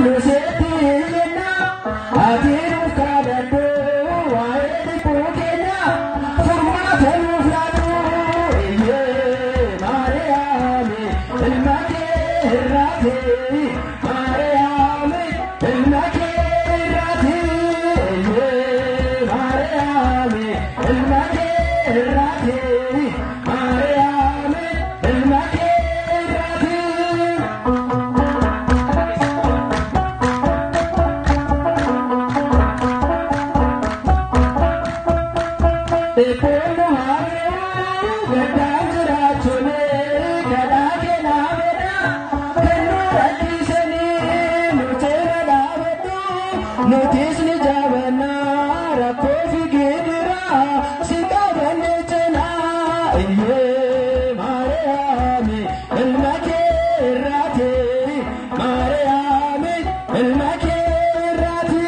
Nusetti yenna ati nuuf kadhadhu waa'ee dhiphuu keenya furmaata nuuf laadhu. Iyyee Maariyaami ilma kee irraati, Maariyaami ilma kee irraati. Iyyee Maariyaami ilma kee irraati, Maariyaami ilma kee irraati. Dhiphuun haaruu gaddaan jiraachuun kadhaa kennaa beela kennuu rakkisanii nu cina dhaabadhu, nutis ni jabanna rakkoo fi gidiraa si qabanne cinaa. Iyyee Maariyaami ilma kee irraati, Maariyaami ilma kee irraati.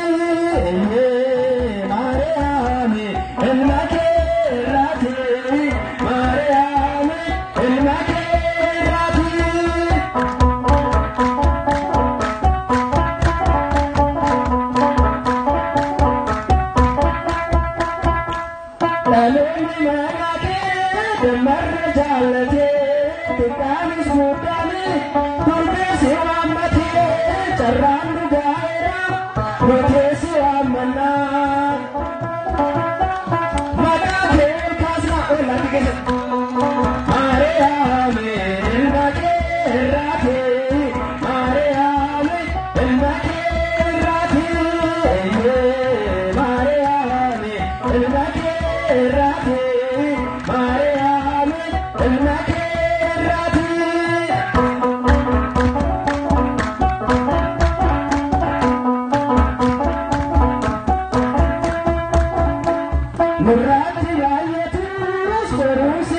Iyyee Maariyaami ilma kee irraati, Maariyaami ilma kee irraati. Dhaloonni maqaa kee dammarra jaallatee, xiqqaanis guddaanis durbee si waammatee, carraan nu gaa'eera nutee si waammannaa. Maqaa kee kaasna ollaatti keessatti. Maariyaami ilma kee irraati, Maariyaami ilma kee irraati. Iyyee Maariyaami ilma kee irraati, Maariyaami ilma kee irraati. Nurratti baay'atus qorumsi